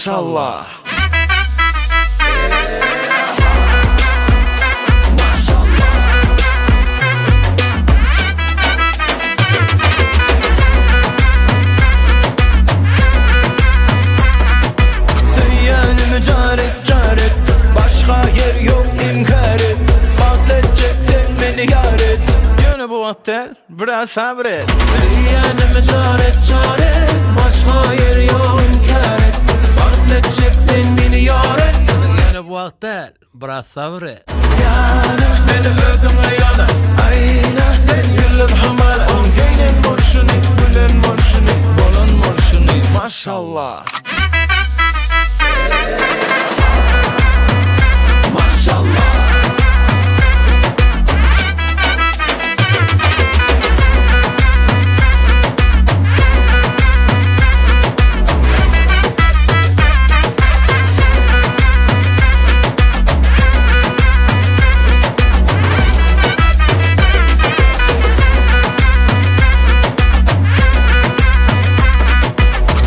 Maşallah. Söýýänimi jar et, jar et Başga ýer ýok inkär et Bagtly etjek sen meni ýar et Ýöne bu wagt däl, biraz sabyr et. Söýýänimi jar et, jar et Başga ýer ýok inkär et Bagtly etjek sen meni ýar et Ýöne bu wagt däl, biraz sabyr et. Ýana, meni özüňe ýana Aýna, sen ýyldyz hamala Oň geýnen bolşuny, gülen bolşuny Bolan bolşuny, Maşallah. Maşallah.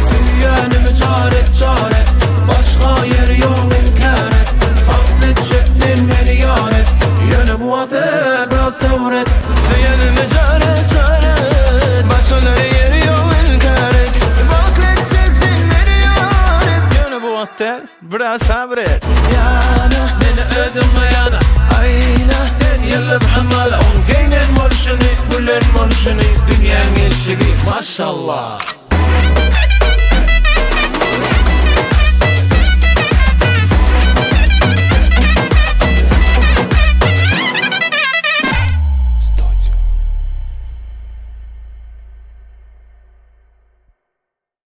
Söýýänimi jar et, jar et Başga ýer ýok inkär et Bagtly etjek sen meni ýar et Ýöne bu wagt däl, biraz sabyr et Söýenimi jar et, jar et Başgalara ýer ýok inkär et Bagtly etjek sen meni ýar et Ýöne bu wagt däl, biraz sabyr et. Ýana, meni özüňe ýana Aýna, sen ýyldyz hamala Oň geýnen bolşuny, gülen bolşuny Dünýäň gelşigi, maşallah.